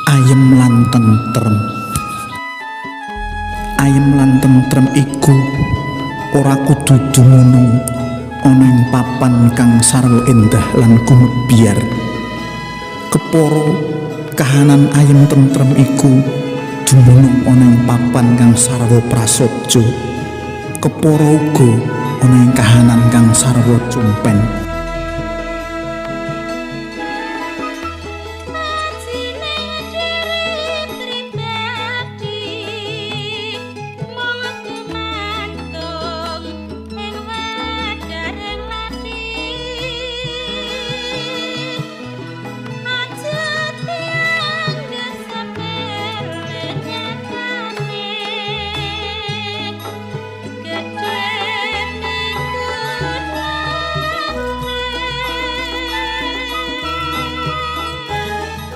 Ayem lan tentrem. Ayem lan tentrem iku ora kudu dumunung ana ing papan kang sarwa endah lan gumebyar. Kepara kahanan ayem tentrem iku dumunung ana ing papan kang sarwa prasaja. Kepara uga ana ing kahanan kang sarwa cumpen.